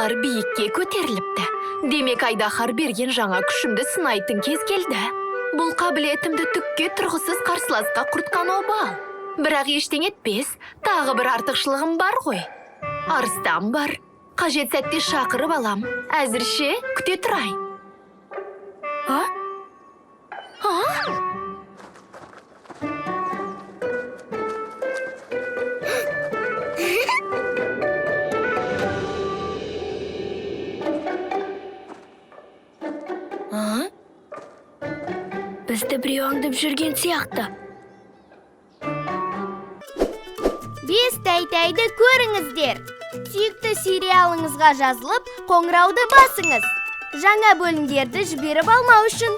Олар биікке көтеріліпті. Демек, айдаһар берген жаңа күшімді сынайтын кез келді. Бұл қабілетімді түкке тұрғысыз қарсыласқа құртқан обал. Бірақ ештеңе етпес, тағы бір артықшылығым бар ғой. Арыстан бар. Қажет сәтте шақырып алам. Әзірше күте тұрайын. А? А? А? Бізді біреу аңдып жүрген сияқты. Бес тәй-тәйді көріңіздер. Сүйікті сериалыңызға жазылып, қоңырауды басыңыз. Жаңа бөлімдерді жіберіп алмау үшін.